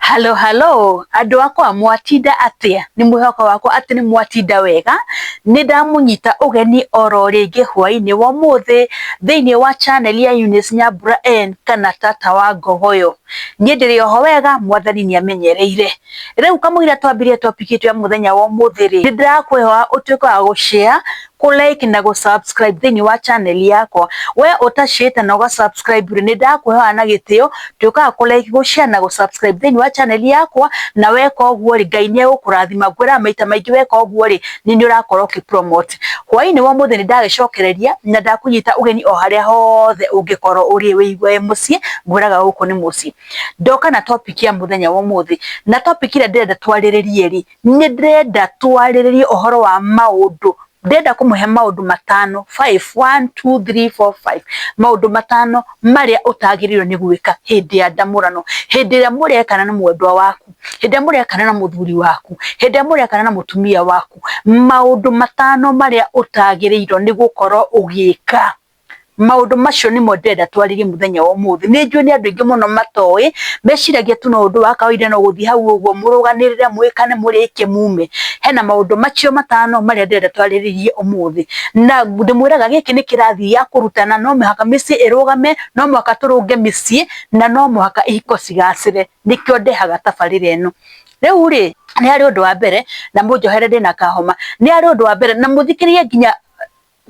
Halo halo andũ akwa mwatinda atĩa? Nĩ mwĩhoko wakwa atĩ nĩ mwatinda wega. Nĩ ndamũnyita ũgeni oro rĩngĩ hwainĩ wa ũmũthĩ thĩinĩ wa channel ya Eunice Nyambura N kana tata wa Ngogoyo. Niĩ ndĩrĩ oho wega, mwathani nĩ amenyereire. Rĩu kamũira twambirie topic itũ ya mũthenya wa ũmũthĩ rĩ, nĩ ndĩrakwĩhoya ũtuĩke wa gũ share, kũ like na gũ subscribe thĩinĩ wa channel yakwa. We ũtacĩte na ũga subscribe rĩ, nĩ ndakũhoya na gĩtĩo tuĩka wa kũ like, gũ share na gũ subscribe thĩinĩ wa channel yakwa, na weka ũguo rĩ, Ngai nĩ egũkũrathima. Ngwĩraga maita maingĩ weka ũguo rĩ, nĩ nĩ ũrakorwo ũkĩ promote. Hwainĩ wa ũmũthĩ nĩ ndagĩcokereria na ndakũnyita ũgeni o harĩa hothe ũngĩkorwo ũrĩ wĩigue wĩ mũciĩ, ngwĩraga gũkũ nĩ mũciĩ. Ndoka na topic ya mũthenya wa ũmũthĩ, na topic ĩrĩa ndĩrenda twarĩrĩrie rĩ, nĩ ndĩrenda twarĩrĩrie ũhoro wa maũndũ, ndĩrenda kũmũhe maũndũ matano, five, one, two, three, four, five, maũndũ matano marĩa ũtagĩrĩirwo nĩ gwĩka hĩndĩ ya ndamũrano, hĩndĩ ĩrĩa mũrekana na mwendwa waku, hĩndĩ ĩrĩa mũrekana na mũthuri waku, hĩndĩ ĩrĩa mũrekana na mũtumia waku, maũndũ matano marĩa ũtagĩrĩirwo nĩ gũkorwo ũgĩka. Maũndũ macio nĩmo ndĩrenda twarĩrie mũthenya wa ũmũthĩ. Nĩ njũĩ nĩ andũ aingĩ mũno matoĩ, meciragia tu no ũndũ wa kawaida no gũthiĩ hau ũguo mũrũganĩrĩre mwĩkane mũrĩkie mume. Hena maũndũ macio matano marĩa ndĩrenda twarĩrĩrie ũmũthĩ. Na ndĩmwĩraga gĩkĩ nĩ kĩrathi gĩa kũrutana, no mũhaka mĩciĩ ĩrũgame, no mũhaka tũrũnge mĩciĩ, na no mũhaka ihiko cigacĩre. Nĩkĩo ndehaga tabarĩra ĩno. Rĩu rĩ, nĩ harĩ ũndũ wa mbere, na mũnjohere ndĩna kahoma, nĩ harĩ ũndũ wa mbere na mũthikĩrĩrie nginya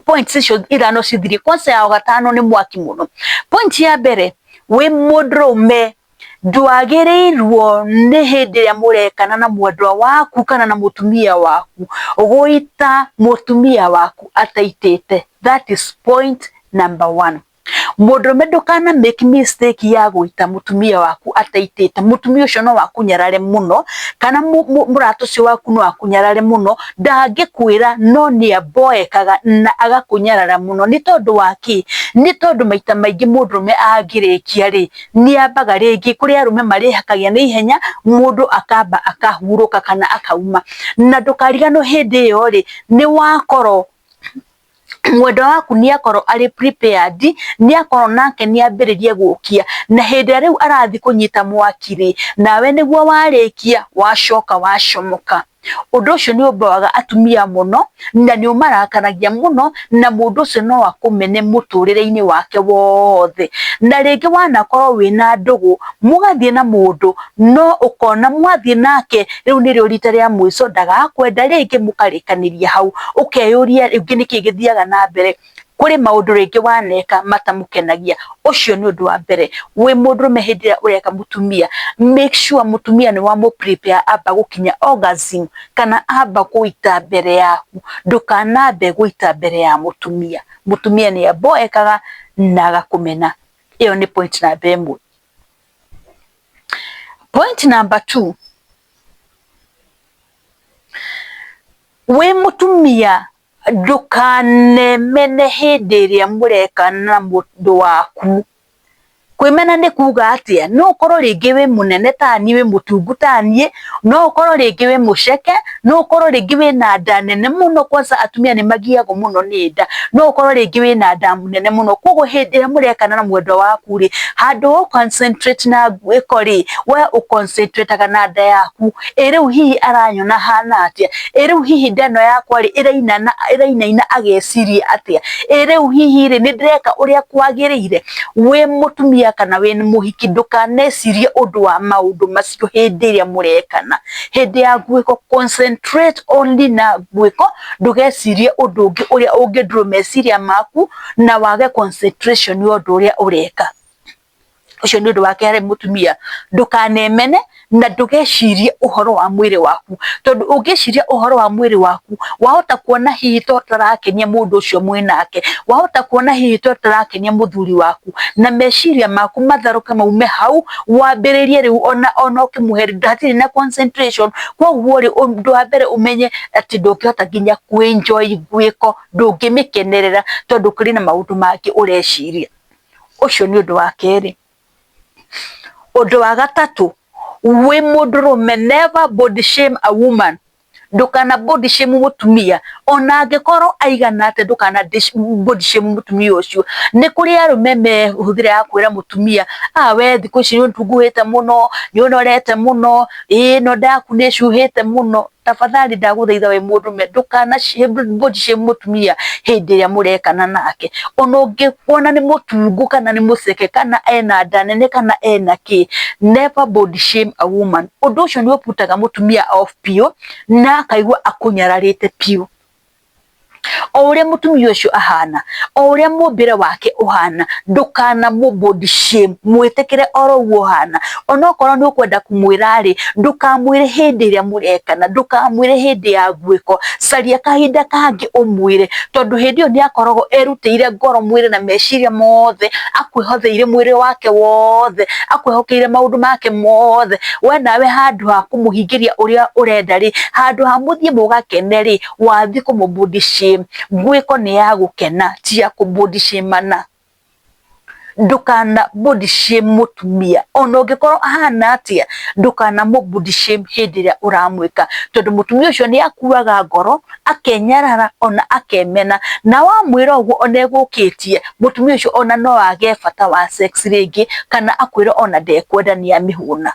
points icio ithano cithirie. Kwanza ya gatano nĩ mwaki mũno. Point ya mbere, wĩ mũndũrũme ndwagĩrĩirwo nĩ hĩndĩ ĩrĩa mũrekana na mwendwa waku kana na mũtumia waku gũita mũtumia waku ataitĩte. That is point number one. Mũndũrũme ndũkana make mistake ya gũita mũtumia waku ataitĩte. Mũtumia ũcio no akũnyarare mũno, kana mũrata ũcio waku no akũnyarare mũno, ndangĩkwĩra no nĩ amboekaga na agakũnyarara mũno. Nĩ tondũ wa kĩ? Nĩ tondũ maita maingĩ mũndũrũme angĩrĩkia rĩ, nĩ ambaga rĩngĩ, kũrĩ arũme marĩhakagia na ihenya, mũndũ akamba akahurũka kana akauma. Na ndũkariganĩrwo hĩndĩ ĩyo rĩ, nĩ wakorwo mwendwa waku nĩ akorwo arĩ prepared, nĩ akorwo nake nĩ ambĩrĩria gũkia, na hĩndĩ ĩrĩa rĩu arathiĩ kũnyita mwaki rĩ, nawe nĩguo warĩkia wacoka wacomoka. Ũndũ ũcio nĩ ũmboaga atumia mũno, na nĩ ũmarakaragia mũno, na mũndũ ũcio no akũmene mũtũrĩre-inĩ wake wothe. Na rĩngĩ wanakorwo wĩna ndũgũ, mũgathiĩ na mũndũ, no ũkona mwathiĩ nake rĩu nĩrĩo rita rĩa mũico, ndagakwenda rĩngĩ, mũkarĩkanĩria hau. Ũkeyũria rĩngĩ nĩkĩ gĩthiaga na mbere. Kũrĩ maũndũ rĩngĩ waneka matamũkenagia. Ũcio nĩ ũndũ wa mbere. Wĩ mũndũrũme hĩndĩ ĩrĩa ũreka mũtumia, make sure mũtumia nĩ wamũ prepare amba gũkinya orgasm kana amba gũita mbere yaku. Ndũkanambe gũita mbere ya mũtumia. Mũtumia nĩ amboekaga na agakũmena. Ĩyo nĩ point namba ĩmwe. Point number two, wĩ mũtumia ndũkanemene hĩndĩ ĩrĩa mũrekana na mũndũ waku. Kwĩmena nĩ kuga atĩa? No ũkorwo rĩngĩ wĩ mũnene ta niĩ, wĩ mũtungu ta niĩ, no ũkorwo rĩngĩ wĩ mũceke, no ũkorwo rĩngĩ wĩna nda nene mũno, kwanza atumia nĩ magiagwo mũno nĩ nda, no ũkorwo rĩngĩ wĩna nda nene mũno. Koguo hĩndĩ ĩrĩa mũrekana na mwendwa waku rĩ, handũ ha ũ concentrate na gwĩko rĩ, we ũ concentrate na nda yaku. Ĩ rĩu hihi aranyona hana atĩa? Ĩ rĩu hihi nda ĩno yakwa rĩ, ĩrainana ĩrainaina ageciria atĩa? Ĩ rĩu hihi rĩ, nĩ ndĩreka ũrĩa kwagĩrĩire? Wĩ mũtumia kana wĩ mũhiki ndũkanecirie ũndũ wa maũndũ macio hĩndĩ ĩrĩa mũrekana. Hĩndĩ ya gwĩko concentrate only na gwĩko, ndũgecirie ũndũ ũngĩ ũrĩa ũngĩ draw meciria maku na wage concentration ya ũndũ ũrĩa ũreka. Ũcio nĩ ũndũ wa kerĩ mũtumia, ndũkanemene na ndũgecirie ũhoro wa mwĩrĩ waku, tondũ ũngĩciria ũhoro wa mwĩrĩ waku, wahota kuona hihi ta ũtarakenia mũndũ ũcio mwĩnake, wahota kuona hihi ta ũtarakenia mũthuri waku, na meciria maku matharũke maume hau, wambĩrĩrie rĩu ona ũkĩmũhe hatirĩ na concentration. Koguo rĩ, ũndũ wa mbere ũmenye atĩ ndũngĩhota nginya kũ enjoy gwĩko, ndũngĩmĩkenerera tondũ kũrĩ na maũndũ mangĩ ũreciria. Ũcio nĩ ũndũ wa kerĩ. Ũndũ wa gatatũ, wĩ mũndũrũme never body shame a woman. Ndũkana body shame mũtumia. Ona angĩkorwo aigana atĩa, ndũkana body shame mũtumia ũcio. Nĩ kũrĩ arũme mehũthĩra ya kwĩra mũtumia, "Ah, we thikũ ici nĩ ũtunguhĩte mũno, nĩ ũnorete mũno, ĩĩ ĩno nda yaku nĩ ĩcuhĩte mũno." Tafadhali ndagũthaitha wĩ mũndũrũme, ndũkana body shame mũtumia hĩndĩ ĩrĩa mũrekana nake. Ona ũngĩkuona nĩ mũtungu kana nĩ mũceke kana ena nda nene kana ena kĩ, never body shame a woman. Ũndũ ũcio nĩ ũputaga mũtumia off biũ na akaigua akũnyararĩte biũ. O ũrĩa mũtumia ũcio ahana, o ũrĩa mũmbĩre wake ũhana, ndũkana mũ body shame, mwĩtĩkĩre oro ũguo ũhana. Onokorwo nĩ ũkwenda kũmwĩra rĩ, ndũkamwĩre hĩndĩ ĩrĩa mũrekana, ndũkamwĩre hĩndĩ ya gwĩko, caria kahinda kangĩ ũmwĩre, tondũ hĩndĩ ĩyo nĩ akoragwo erutĩire ngoro mwĩrĩ na meciria mothe, akwĩhotheire mwĩrĩ wake wothe, akwĩhokeire maũndũ make mothe. We nawe handũ ha kũmũhingĩria ũrĩa ũrenda rĩ, handũ ha mũthiĩ mũgakene rĩ, wathiĩ kũmũ body shame. Gwĩko nĩ ya gũkena, ti ya kũ body shame ana. Ndũkana body shame mũtumia ona ũngĩkorwo ahana atĩa, ndũkana mũ body shame hĩndĩ ĩrĩa ũramwĩka, tondũ mũtumia ũcio nĩ akuaga ngoro, akenyarara ona akemena, na wamwĩra ũguo ona egũkĩtie, mũtumia ũcio ona no age bata wa sex rĩngĩ, kana akwĩre ona ndekwenda nĩ amĩhũna.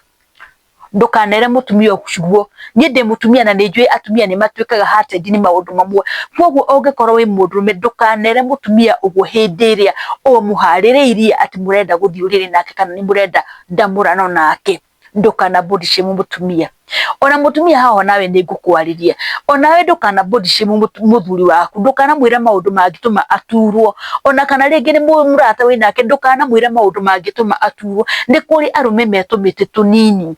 Ndũkanere mũtumia ũguo. Niĩ ndĩ mũtumia na nĩ njũĩ atumia nĩ matuĩkaga hurted nĩ maũndũ mamwe. Koguo ũngĩkorwo wĩ mũndũrũme, ndũkanere mũtumia ũguo hĩndĩ ĩrĩa ũmũharĩrĩirie atĩ mũrenda gũthiĩ ũrĩrĩ nake kana nĩ mũrenda ndamũrano nake. Ndũkana body shame mũtumia. Ona mũtumia haha nawe nĩ ngũkwarĩria, onawe ndũkana body shame mũthuri waku, ndũkanamwĩre maũndũ mangĩtũma aturwo, ona kana rĩngĩ nĩ mũrata wĩnake, ndũkanamwĩre maũndũ mangĩtũma aturwo. Nĩ kũrĩ arũme me tũmĩtĩ tũnini,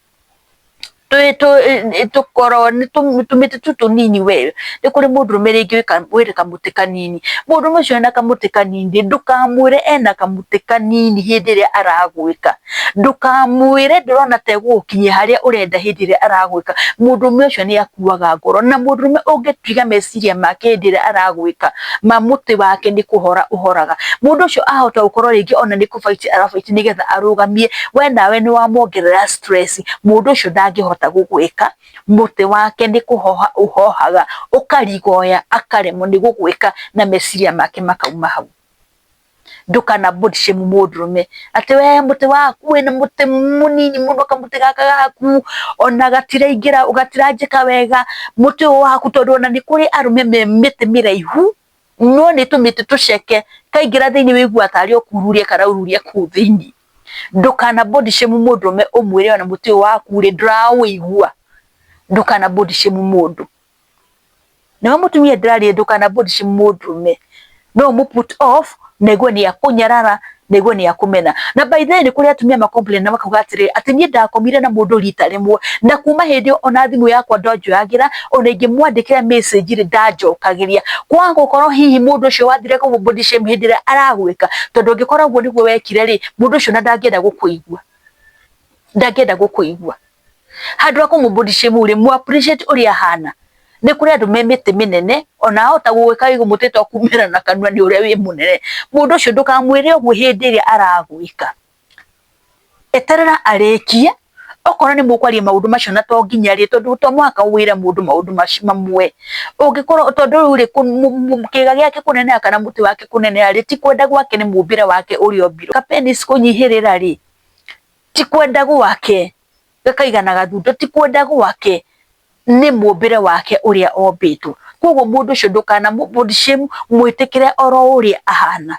tũkoragwo nĩ tũmĩtĩ tu tũnini we. Nĩ kũrĩ mũndũrũme rĩngĩ wĩna kamũtĩ kanini. Mũndũrũme ũcio ena kamũtĩ kanini, ndũkamwĩre ena kamũtĩ kanini hĩndĩ ĩrĩa aragwĩka. Ndũkamwĩre ndũrona ta egũgũkinyia harĩa ũrenda hĩndĩ ĩrĩa aragwĩka. Mũndũrũme ũcio nĩ akuaga ngoro, na mũndũrũme ũngĩtiga meciria make hĩndĩ ĩrĩa aragwĩka, ma mũtĩ wake nĩ kũhora ũhoraga. Mũndũ ũcio ahota gũkorwo rĩngĩ ona nĩ kũbaiti arabaiti nĩgetha arũgamie, we nawe nĩ wamuongerera stress, mũndũ ũcio ndangĩhota gũgwĩka, mũtĩ wake nĩ kũhoha ũhohaga, ũkarigoya akaremwo nĩ gũgwĩka na meciria make makauma hau. Ndũkana body shame mũndũrũme atĩ we mũtĩ waku wĩna mũtĩ mũnini mũno, kamũtĩ gaka gaku ona gatiraingĩra, gatiranjĩka wega mũtĩ ũyũ waku, tondũ ona nĩ kũrĩ arũme me mĩtĩ mĩraihu no nĩ tũmĩtĩ tũceke, kaingĩra thĩinĩ wĩiguaga tarĩ o kururia karaururia kũu thĩinĩ. Ndũkana body shame mũndũrũme ũmwĩre ona mũtĩ ũyũ waku rĩ ndũraũigua. Ndũkana body shame mũndũ. Nawe mũtumia ndĩraria, ndũkana body shame mũndũrũme. No ũmũ put off na aigue nĩ akũnyarara, na aigue nĩ akũmena. Na by the way, nĩ kũrĩ atumia ma complain na makauga atĩrĩrĩ, atĩ niĩ ndakomire na mũndũ rita rĩmwe na kuma hĩndĩ ĩyo ona thimũ yakwa ndonjoyagĩra, ona ingĩmwandĩkĩra message rĩ, ndanjokagĩria. Kwaga gũkorwo hihi mũndũ ũcio wathire kũmũ body shame hĩndĩ ĩrĩa aragwĩka, tondũ ũngĩkorwo ũguo nĩguo wekire rĩ, mũndũ ũcio ona ndangĩenda gũkũigua, ndangĩenda gũkũigua. Handũ ha kũmũ body shame rĩ, mũ appreciate ũrĩa ahana. Nĩ kũrĩ andũ me mĩtĩ mĩnene, ona ahota gũgwĩka wĩigue mũtĩ to kumĩra na kanua nĩ ũrĩa wĩ mũnene. Mũndũ ũcio ndũkamwĩre ũguo hĩndĩ ĩrĩa aragwĩka. Eterera arĩkie, okorwo nĩ mũkwaria maũndũ macio na to nginya rĩ, tondũ to mũhaka wĩre mũndũ maũndũ macio mamwe. Ũngĩkorwo tondũ rĩu rĩ, kĩĩga gĩake kũneneha kana mũtĩ wake kũneneha rĩ, ti kwenda gwake, nĩ mũmbĩre wake ũrĩa ombirwo. Ka penis kũnyihĩrĩra rĩ, ti kwenda gwake, gakaigana gathundo, ti kwenda gwake, nĩ mũmbĩre wake ũrĩa ombĩtwo. Koguo mũndũ ũcio ndũkana body shame, mwĩtĩkĩre oro ũrĩa ahana.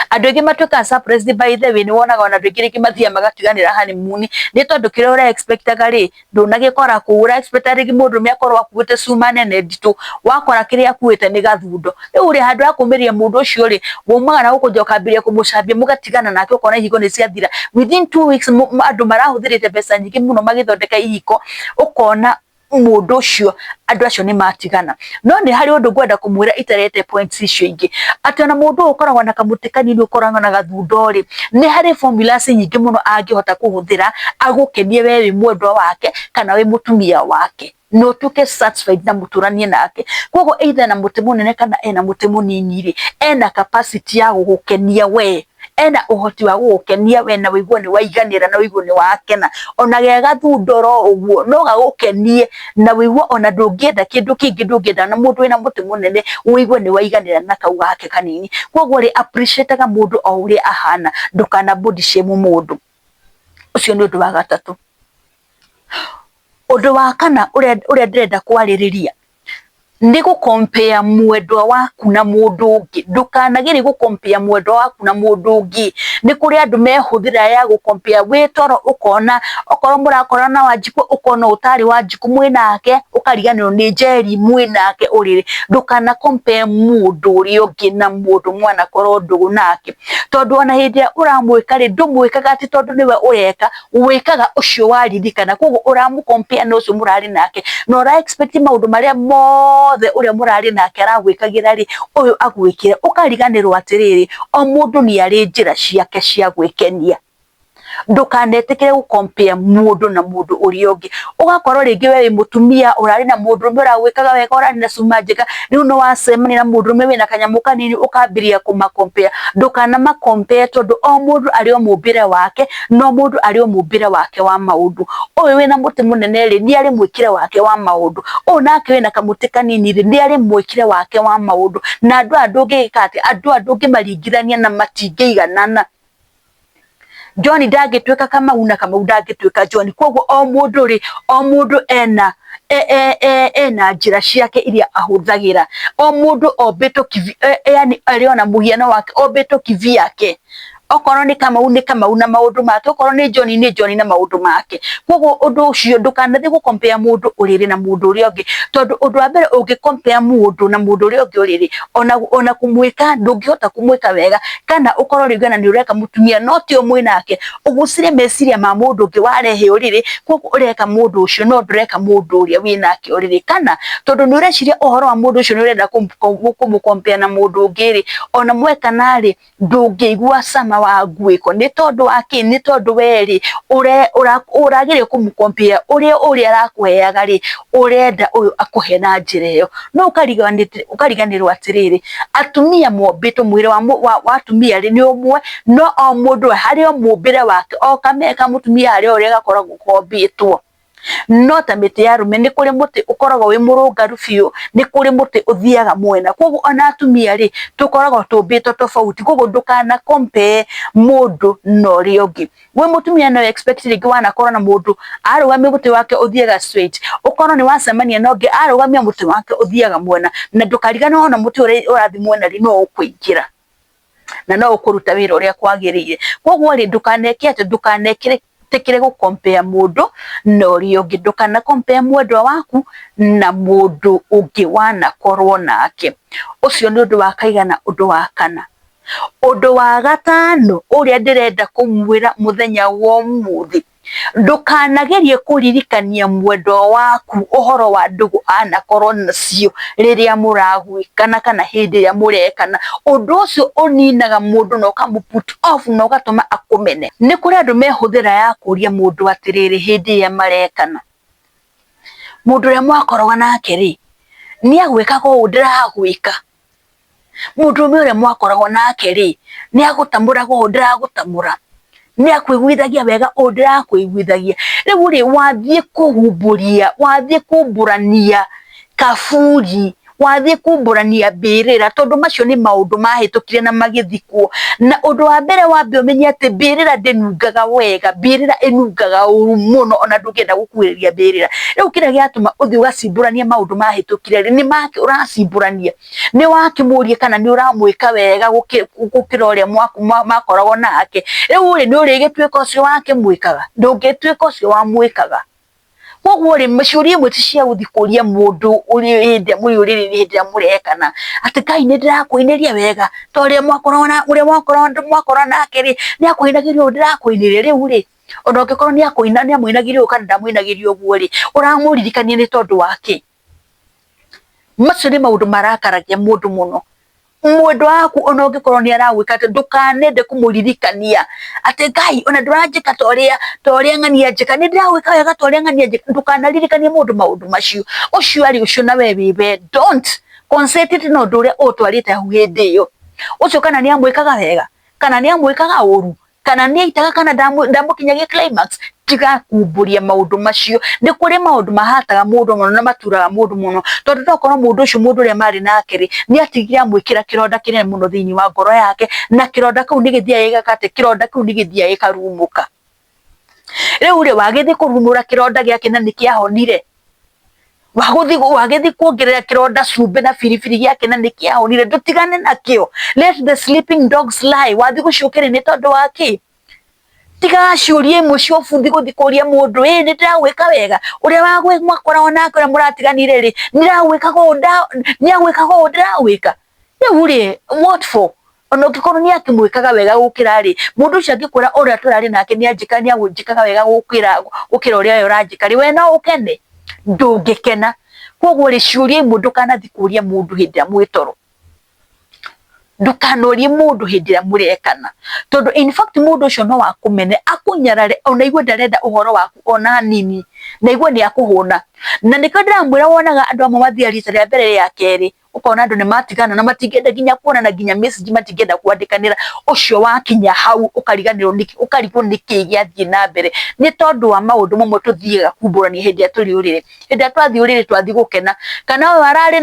Andũ aingĩ matuĩkaga surprised. By the way, nĩ wonaga ona andũ aingĩ rĩngĩ mathiaga magatiganĩra honeymoon nĩ tondũ kĩrĩa ũra expectaga rĩ, ndũnagĩkora kũu. Ũra expect rĩngĩ mũndũrũme akorwo akuĩte cuma nene nditũ, wakora kĩrĩa akuĩte nĩ gathundo. Rĩu rĩ, handũ ha kũmĩria mũndũ ũcio rĩ, waumaga na gũkũ nja ũkambĩrĩria kũmũcambia, mũgatigana nake, ũkona ihiko nĩ ciathira within 2 weeks. Andũ marahũthĩrĩte mbeca nyingĩ mũno magĩthondeka ihiko, ũkona mũndũ ũcio, andũ acio nĩ matigana. No nĩ harĩ ũndũ ngwenda kũmwĩra itarete points icio ingĩ, atĩ ona mũndũ ũyũ ũkoragwo na kamũtĩ kanini, ũkoragwo na gathundo rĩ, nĩ harĩ formulas nyingĩ mũno angĩhota kũhũthĩra agũkenie we wĩ mwendwa wake kana wĩ mũtumia wake, na ũtuĩke satisfied na mũtũranie nake. Koguo either na mũtĩ mũnene kana ena mũtĩ mũnini rĩ, ena capacity ya gũgũkenia we. Ena ũhoti wa gũgũkenia we na wĩigue nĩ waiganĩra na wĩigue nĩ wakena. Ona ge gathundũro ũguo no gagũkenie na wĩigue ona ndũngĩenda kĩndũ kĩngĩ, ndũngĩenda na mũndũ wĩna mũtĩ mũnene wĩigue nĩ waiganĩra na kau gake kanini. Koguo rĩ, appreciate ga mũndũ o ũrĩa ahana, ndũkana body shame mũndũ. Ũcio nĩ ũndũ wa gatatũ. Ũndũ wa kana ũrĩa ndĩrenda kwarĩrĩria nĩ gũ compare mwendwa waku na mũndũ ũngĩ. Ndũkanagerie gũ compare mwendwa waku na mũndũ ũngĩ. Nĩ kũrĩ andũ mehũthĩra ya gũ compare, wĩ toro ũkona okorwo mũrakorana na Wanjikũ ũkona ũtarĩ Wanjikũ mwĩnake, ũkariganĩrwo nĩ Njeri mwĩnake ũrĩrĩ. Ndũkana compare mũndũ ũrĩa ũngĩ na mũndũ mwanakorwo ndũgũ nake, tondũ ona hĩndĩ ĩrĩa ũramwĩka rĩ, ndũmwĩkaga atĩ tondũ nĩwe ũreka, wĩkaga ũcio waririkana. Koguo ũramũ compare na ũcio mũrarĩ nake, na ũra expect maũndũ marĩa mothe ũrĩa mũrarĩ nake aragwĩkagĩra rĩ, ũyũ agwĩkĩre. Ũkariganĩrwo atĩrĩrĩ, o mũndũ nĩ arĩ njĩra ciake cia gwĩkenia. Ndũkanetĩkĩre gũ compare mũndũ na mũndũ ũrĩa ũngĩ. Ũgakorwo rĩngĩ we wĩ mũtumia ũrarĩ na mũndũrũme ũragwĩkaga wega, ũrarĩ na cuma njega, rĩu nĩ wacemania na mũndũrũme wĩna kanyamũ kanini ũkambĩrĩria kũma compare. Ndũkanama compare tondũ o mũndũ arĩ o mũmbĩre wake, no mũndũ arĩ o mũmbĩre wake wa maũndũ. Ũyũ wĩna mũtĩ mũnene rĩ, nĩ arĩ mwĩkĩre wake wa maũndũ. Ũyũ nake wĩna kamũtĩ kanini rĩ, nĩ arĩ mwĩkĩre wake wa maũndũ. Na andũ aya ndũngĩka atĩa, andũ aya ndũngĩmaringithania na matingĩiganana. John ndangĩtuĩka Kamau na Kamau ndangĩtuĩka John. Koguo o mũndũ rĩ, o mũndũ ena ena njĩra ciake iria ahũthagĩra. O mũndũ ombĩtwo, yani arĩ ona mũhiano wake, ombĩtwo kivyake. Okorwo nĩ Kamau nĩ Kamau na maũndũ make, okorwo nĩ John nĩ John na maũndũ make. Koguo ũndũ ũcio ndũkanathiĩ gũ compare mũndũ ũrĩrĩ na mũndũ ũrĩa ũngĩ, tondũ ũndũ wa mbere ũngĩ compare mũndũ na mũndũ ũrĩa ũngĩ ũrĩrĩ, ona kũmwĩka ndũngĩhota kũmwĩka wega, kana ũkorwo rĩngĩ ona nĩ ũreka mũtumia no ti ũyũ mwĩnake, ũgucirie meciria ma mũndũ ũngĩ warehe ũrĩrĩ, koguo ũreka mũndũ ũcio no ndũreka mũndũ ũrĩa wĩnake ũrĩrĩ. Kana tondũ nĩ ũreciria ũhoro wa mũndũ ũcio nĩ ũrenda kũmũ compare na mũndũ ũngĩ rĩ, ona mwekana rĩ, ndũngĩigua cama wa ngwĩko. Nĩ tondũ wa kĩ? Nĩ tondũ we rĩ, ũrageria kũmũ compare ũrĩa ũrĩa arakũheaga rĩ, ũrenda ũyũ akũhe na njĩra ĩyo. No ũkariganĩrwo atĩrĩrĩ, atumia mombĩtwo, mwĩrĩ wa atumia rĩ nĩ ũmwe, no o mũndũ harĩ o mũmbĩre wake, o kamee ka mũtumia harĩ o ũrĩa gakoragwo kombĩtwo. No ta mĩtĩ ya arũme, nĩ kũrĩ mũtĩ ũkoragwo wĩ mũrũngaru biũ, nĩ kũrĩ mũtĩ ũthiaga mwena. Koguo ona atumia rĩ, tũkoragwo tũmbĩtwo tofauti, koguo ndũkana compare mũndũ na ũrĩa ũngĩ. Wĩ mũtumia no expect rĩngĩ wanakorwo na mũndũ arũgamia mũtĩ wake ũthiaga straight, ũkorwo nĩ wacemania na ũngĩ arũgamia mũtĩ wake ũthiaga mwena, na ndũkariganĩrwo ona mũtĩ ũrĩa ũrathiĩ mwena rĩ, no ũkũingĩra na no ũkũruta wĩra ũrĩa kwagĩrĩire. Koguo rĩ, ndũkaneke atĩ, ndũkanekĩre tikire gũ compare mũndũ na ũrĩa ũngĩ, ndũkana compare mwendwa waku na mũndũ ũngĩ wanakorwo nake. Ũcio nĩ ũndũ wa kaigana, ũndũ wa kana. Ũndũ wa gatano ũrĩa ndĩrenda kũmwĩra mũthenya wa ũmũthĩ, ndũkanagerie kũririkania mwendwa waku ũhoro wa ndũgũ anakorwo nacio rĩrĩa mũragwĩkana kana hĩndĩ ĩrĩa mũrekana. Ũndũ ũcio ũninaga mũndũ na ũkamũ put off na ũgatũma akũmene. Nĩ kũrĩ andũ mehũthĩra ya kũria mũndũ atĩrĩrĩ hĩndĩ ĩrĩa marekana, mũndũ ũrĩa mwakoragwo nake rĩ, nĩ agwĩkaga ũũ ndĩragwĩka? Mũndũrũme ũrĩa mwakoragwo nake rĩ, nĩ agũtamũraga ũũ ndĩragũtamũra? Nĩ akũiguithagia wega ũũ ndĩrakũiguithagia? Rĩu rĩ, wathiĩ kũhumbũria, wathiĩ kumbũrania kaburi, wathiĩ kumbũrania mbĩrĩra, tondũ macio nĩ maũndũ mahĩtũkire na magĩthikwo. Na ũndũ wa mbere wambe ũmenye atĩ mbĩrĩra ndĩnungaga wega, mbĩrĩra ĩnungaga ũru mũno ona ndũngĩenda gũkuhĩrĩria mbĩrĩra. Rĩu kĩrĩa gĩatũma ũthiĩ ũgacimbũranie maũndũ mahĩtũkire rĩ, nĩ makĩ ũracimbũrania? Nĩ wakĩmũria kana nĩ ũramwĩka wega gũkĩra ũrĩa makoragwo nake? Rĩu rĩ, nĩ ũrĩgĩtuĩka ũcio wakĩmwĩkaga? Ndũngĩtuĩka ũcio wamwĩkaga. Koguo rĩ, ciũria imwe ti cia gũthiĩ kũria mũndũ ũrĩ hĩndĩ ĩrĩa mũrĩ ũrĩrĩ-inĩ hĩndĩ ĩrĩa mũrekana, atĩ Ngai nĩ ndĩrakũinĩria wega ta ũrĩa mwakoragwo na ũrĩa mwakoragwo nake rĩ, nĩ akũinagĩria ũũ ndĩrakũinĩria. Rĩu rĩ, ona ũngĩkorwo nĩ akũina nĩ amũinagĩria ũũ kana ndamũinagĩria ũguo rĩ, ũramũririkania nĩ tondũ wa kĩ? Macio nĩ maũndũ marakaragia mũndũ mũno. Mwendwa waku ona ũngĩkorwo nĩ aragwĩka atĩa, ndũkanende kũmũririkania atĩ Ngai ona ndũranjĩka ta ũrĩa ng'ania njĩka, nĩ ndĩragwĩka wega ta ũrĩa ng'ania njĩka. Ndũkanaririkanie mũndũ maũndũ macio. Ũcio arĩ ũcio na we wĩ we. Don't concentrate na ũndũ ũrĩa ũtwarĩte hau hĩndĩ ĩyo. Ũcio kana nĩ amwĩkaga wega, Kana nĩ amwĩkaga ũru? Kana nĩ aitaga kana ndamũkinyagia climax? Tiga kumbũria maũndũ macio. Nĩ kũrĩ maũndũ mahataga mũndũ mũno na maturaga mũndũ mũno, tondũ tokorwo mũndũ ũcio mũndũ ũrĩa marĩ nake rĩ, nĩ atigire amwĩkĩra kĩronda kĩnene mũno thĩinĩ wa ngoro yake, na kĩronda kĩu nĩ gĩthiaga gĩgeka atĩ, kĩronda kĩu nĩ gĩthiaga gĩkarumũka. Rĩu rĩ, wagĩthiĩ kũrumũra kĩronda gĩake na nĩ kĩahonire? Wagĩthiĩ kuongerera kĩronda cumbĩ na biribiri gĩake na nĩ kĩahonire? Ndũtigane nakĩo. Let the sleeping dogs lie. Wathiĩ gũciũkĩria nĩ tondũ wa kĩ? Tigaga ciũria imwe cia ũbuthi gũthiĩ kũria mũndũ, ĩ nĩ ndĩragwĩka wega? Ũrĩa mwakoragwo nake ũrĩa mũratiganire rĩ, nĩ ndĩragwĩkaga ũũ, nĩ agwĩkaga ũũ ndĩragwĩka? Rĩu rĩ, what for? Ona ũngĩkorwo nĩ akĩmwĩkaga wega gũkĩra rĩ, mũndũ ũcio angĩkwĩra ũrĩa tũrarĩ nake nĩ anjĩka nĩ anjĩkaga wega gũkĩra ũrĩa we ũranjĩka rĩ, we no ũkene? Ndũngĩkena. Koguo rĩ, ciũria imwe ndũkanathiĩ kũria mũndũ hĩndĩ ĩrĩa mwĩ toro. Ndũkanorie mũndũ hĩndĩ ĩrĩa mũrekana. Tondũ in fact mũndũ ũcio no akũmene, akũnyarare, ona aigue ndarenda ũhoro waku ona hanini, na aigue nĩ akũhũna. Na nĩkĩo ndĩramwĩra wonaga andũ amwe mathiaga rita rĩa mbere rĩa kerĩ, Ũkona andũ nĩ matigana na matingĩenda nginya kuonana, nginya message matingĩenda kwandĩkanĩra. Ũcio wakinya hau ũkariganĩrwo nĩkĩ, ũkarigwo nĩkĩ gĩathiĩ na mbere. Nĩ tondũ wa maũndũ mamwe tũthiaga kumbũrania hĩndĩ ĩrĩa tũrĩ ũrĩrĩ. Hĩndĩ ĩrĩa twathiĩ ũrĩrĩ twathiĩ gũkena. Kana ũyũ ararĩ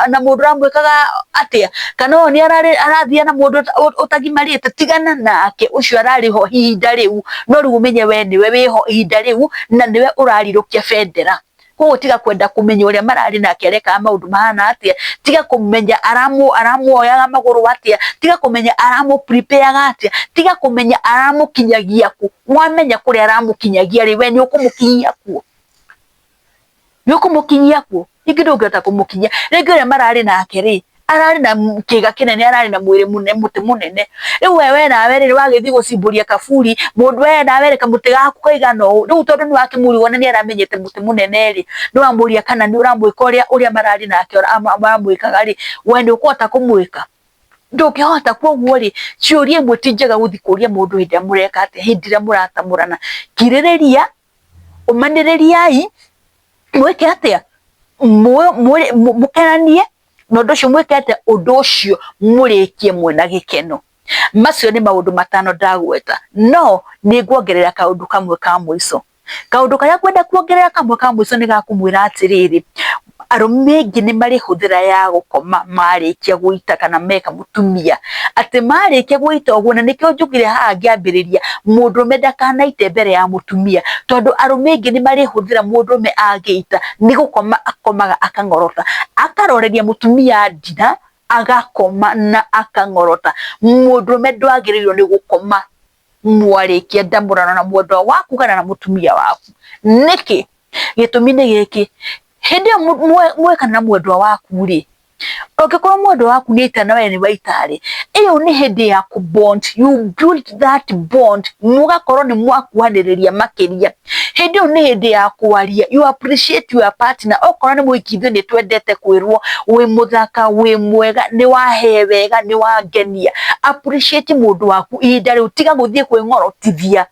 na mũndũ ũramwĩkaga atĩa, kana ũyũ nĩ arathiĩ na mũndũ ũtagimarĩte, tigana nake, ũcio ararĩ ho ihinda rĩu, no rĩu ũmenye we nĩwe wĩho ihinda rĩu na nĩwe ũrarirũkia bendera. Koguo tiga kwenda kũmenya ũrĩa mararĩ nake arekaga maũndũ mahana atĩa, tiga kũmenya aramuoyaga magũrũ atĩa, tiga kũmenya aramũ prepare ga atĩa, tiga kũmenya aramũkinyagia kũ. Wamenya kũrĩa aramũkinyagia rĩ, we nĩ ũkũmũkinyia kuo? Nĩ ũkũmũkinyia kuo? Rĩngĩ ndũngĩhota kũmũkinyia. Rĩngĩ ũrĩa mararĩ nake rĩ, ararĩ na kĩga kĩnene, ararĩ na mwĩrĩ mũnene, mũtĩ mũnene. Rĩu we we nawe rĩ, wagĩthiĩ gũcimbũria kaburi, mũndũ we nawe rĩ, kamũtĩ gaku kaigana ũũ. Rĩu tondũ nĩ wakĩmũrigwo na nĩ aramenyete mũtĩ mũnene rĩ, nĩ wamũria kana nĩ ũramwĩka ũrĩa ũrĩa mararĩ nake aramwĩkaga rĩ, we nĩ ũkũhota kũmwĩka? Ndũngĩhota. Koguo rĩ, ciũria imwe ti njega gũthiĩ kũria mũndũ hĩndĩ ĩrĩa mũreka atĩa, hĩndĩ ĩrĩa mũratamũrana. Kirĩrĩria, ũmanĩrĩriai, mwĩke atĩa, mũkenanie, na ũndũ ũcio mwĩke atĩa, ũndũ ũcio mũrĩkie mwĩna gĩkeno. Macio nĩ maũndũ matano ndagweta, no nĩ nguongerera kaũndũ kamwe ka mũico. Kaũndũ karĩa ngwenda kuongerera kamwe ka mũico nĩ gakũmwĩra atĩrĩrĩ, arũme aingĩ nĩ marĩ hũthĩra ya gũkoma marĩkia gũita kana meka mũtumia, atĩ marĩkia gũita ũguo, na nĩkĩo njugire haha ngĩambĩrĩria, mũndũrũme ndakanaite mbere ya mũtumia, tondũ arũme aingĩ nĩ marĩ hũthĩra mũndũrũme angĩita nĩ gũkoma akomaga akang'orota, akaroreria mũtumia ndira, agakoma na akang'orota. Mũndũrũme ndwagĩrĩirwo nĩ gũkoma mwarĩkia ndamũrano na mwendwa waku kana na mũtumia waku. Nĩkĩ? Gĩtũmi nĩ gĩkĩ, hĩndĩ ĩyo mwekana na mwendwa waku rĩ, ũngĩkorwo mwendwa waku nĩ aita na we nĩ waita rĩ, ĩyo nĩ hĩndĩ ya kũ bond, you build that bond, mũgakorwo nĩ mwakuhanĩrĩria makĩria. Hĩndĩ ĩyo nĩ hĩndĩ ya kwaria, you appreciate your partner, okorwo nĩ mũhiki ithuĩ nĩ twendete kwĩrwo wĩ mũthaka, wĩ mwega, nĩ wahe wega, nĩ wangenia. Appreciate mũndũ waku ihinda rĩu, tiga gũthiĩ kwĩng'orotithia.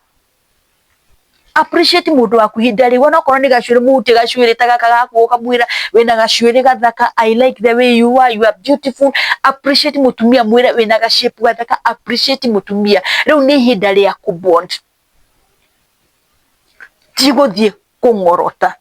Appreciate mũndũ waku ihinda rĩu, onokorwo nĩ gacuĩrĩ mũhutie gacuĩrĩ ta gaka gaku ũkamwĩra wĩna gacuĩrĩ gathaka, I like the way you are, you are beautiful. Appreciate mũtumia, mwĩre wĩna ga shape gathaka, appreciate mũtumia. Rĩu nĩ ihinda rĩa kũ bond, ti gũthiĩ kũng'orota.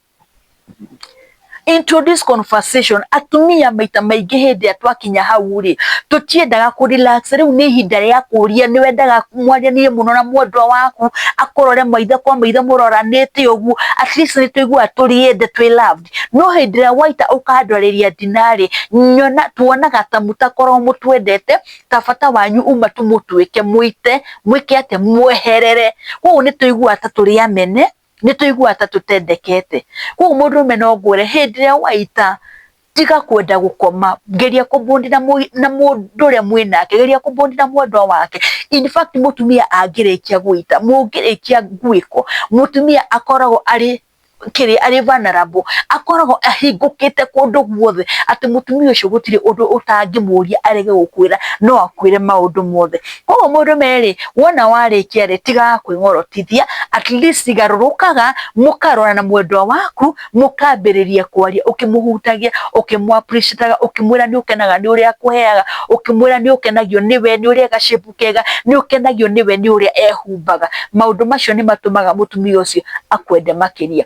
Introduce conversation. Atumia maita maingĩ hĩndĩ ĩrĩa twakinya hau rĩ, tũtiendaga kũ relax. Rĩu nĩ ihinda rĩa kũria, nĩ wendaga mwaranĩrie mũno na mwendwa waku, akũrore maitho kwa maitho mũroranĩte ũguo, at least nĩ tũiguaga tũrĩ ende, twĩ loved. No hĩndĩ ĩrĩa waita ũkandwarĩria ndina rĩ, nyona tuonaga ta mũtakoragwo mũtwendete, ta bata wanyu uma tũmũtuĩke mũite, mwĩke atĩa, mweherere. Koguo nĩ tũiguaga ta tũrĩ amene, nĩ tũiguaga ta tũtendekete. Koguo mũndũrũme no ngwĩre hĩndĩ ĩrĩa waita, tiga kwenda gũkoma, geria kũ bond na mũndũ ũrĩa mwĩnake, geria kũ bond na mwendwa wake. In fact mũtumia angĩrĩkia gũita, mũngĩrĩkia gwĩko, mũtumia akoragwo arĩ Kĩrĩa arĩ vulnerable, akoragwo ahingũkĩte kũndũ guothe, atĩ mũtumia ũcio gũtirĩ ũndũ ũtangĩmũria arege gũkwĩra, no akwĩre maũndũ mothe. Koguo mũndũrũme rĩ, wona warĩkia rĩ, tigaga kwĩng'orotithia, at least garũrũkaga, mũkarora na mwendwa waku, mũkambĩrĩria kwaria ũkĩmũhutagia, ũkĩmũ appreciate ũkĩmwĩra nĩ ũkenaga nĩ ũrĩa akũheaga, ũkĩmwĩra nĩ ũkenagio nĩwe nĩ ũrĩa e gacĩpu kega, nĩ ũkenagio nĩwe nĩ ũrĩa ehumbaga. Maũndũ macio nĩ matũmaga mũtumia ũcio akwende makĩria.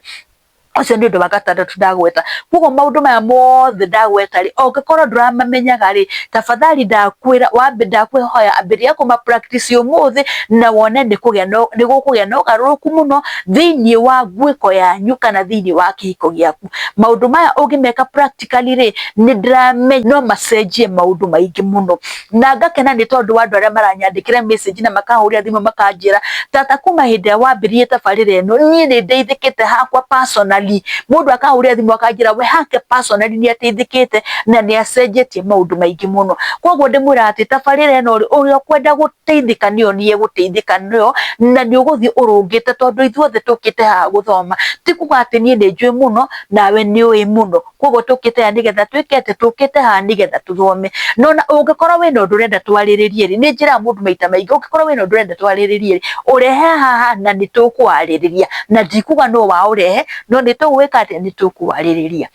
Ũcio nĩ ũndũ wa gatandatũ ndagweta. Koguo maũndũ maya mothe ndagweta rĩ, ũngĩkorwo ndũramamenyaga rĩ, tafadhali ndakwĩra wambe ndakũhoya ambĩrĩria kũma practice ũmũthĩ na wone nĩ kũgĩa nĩ gũkũgĩa na ũgarũrũku mũno thĩiniĩ wa nguĩko yanyu kana thĩiniĩ wa kĩhiko gĩaku. Maũndũ maya ũngĩmeka practically rĩ, nĩ ndĩramenya no macenjie maũndũ maingĩ mũno. Na ngakena nĩ tondũ wa andũ arĩa maranyandĩkĩra message na makahũrĩra thimũ makanjĩra, tata kuma hĩndĩ ĩrĩa wambĩrĩirie tabarĩra ĩno, niĩ nĩ ndeithĩkĩte hakwa personally. Mũndũ akahũrĩra thimũ akanjĩra we hake personally nĩ ateithĩkĩte na nĩ acenjetie maũndũ maingĩ mũno. Koguo ndĩmwĩraga atĩ tabarĩra ĩno rĩ, ũrĩa ũkwenda gũteithĩka nĩyo nĩ egũteithĩka nĩyo, na nĩ ũgũthiĩ ũrũngĩte tondũ ithuothe tũkĩte haha gũthoma. Ti kuga atĩ niĩ nĩ njũĩ mũno nawe nĩ ũĩ mũno. Koguo tũkĩte haha nĩgetha twĩke atĩ, tũkĩte haha nĩgetha tũthome. No ona ũngĩkorwo wĩna ũndũ ũrenda twarĩrĩrie rĩ, nĩ njĩraga mũndũ maita maingĩ, ũngĩkorwo wĩna ũndũ ũrenda twarĩrĩrie rĩ, ũrehe haha na nĩ tũkwarĩrĩria. Na ndikuga nũ waũrehe, no nĩ tũgwĩka atĩa, nĩ tũkwarĩrĩria.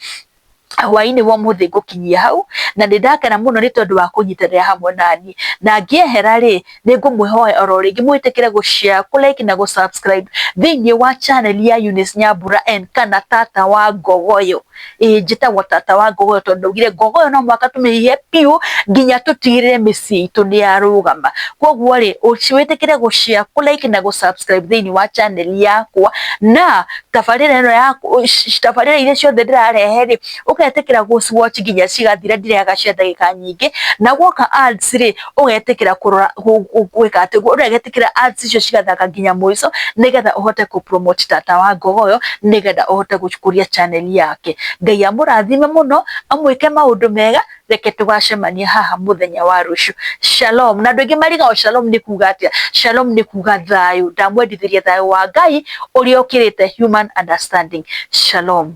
Hwainĩ wa ũmũthĩ ngũkinyia hau, na nĩ ndakena mũno nĩ tondũ wa kũnyitanĩra hamwe naniĩ. Na ngĩehera rĩ, nĩ ngũmwĩhoya oro rĩngĩ mwĩtĩkĩre gũ share, kũ like na gũ subscribe thĩinĩ wa channel ya Eunice Nyambura N kana tata wa Ngogoyo. Ĩĩ njĩtagwo tata wa Ngogoyo tondũ ndaugire Ngogoyo no mũhaka tũmĩhihe piũ nginya tũtigĩrĩre mĩciĩ itũ nĩ yarũgama. Koguo rĩ, wĩtĩkĩre gũ share, kũ like na gũ subscribe thĩinĩ wa channel yakwa, na tabarĩra ĩno ya tabarĩra iria ciothe ndĩrarehe rĩ, ũgetĩkĩra gũ watch nginya cigathira, ndirehaga cia ndagĩka nyingĩ, na guoka ads rĩ, ũgetĩkĩra kũrora gwĩka atĩ ũgetĩkĩra ads icio cigathaka nginya mũico, nĩgetha ũhote kũ promote tata wa Ngogoyo, nĩgetha ũhote gũkũria channel yake. Ngai amũrathime mũno, amwĩke maũndũ mega, reke tũgacemania haha mũthenya wa rũciũ. Shalom. Na andũ aingĩ marigagwo shalom nĩ kuga atĩa. Shalom nĩ kuga thayũ. Ndamwendithĩria thayũ wa Ngai ũrĩa ũkĩrĩte human understanding. Shalom.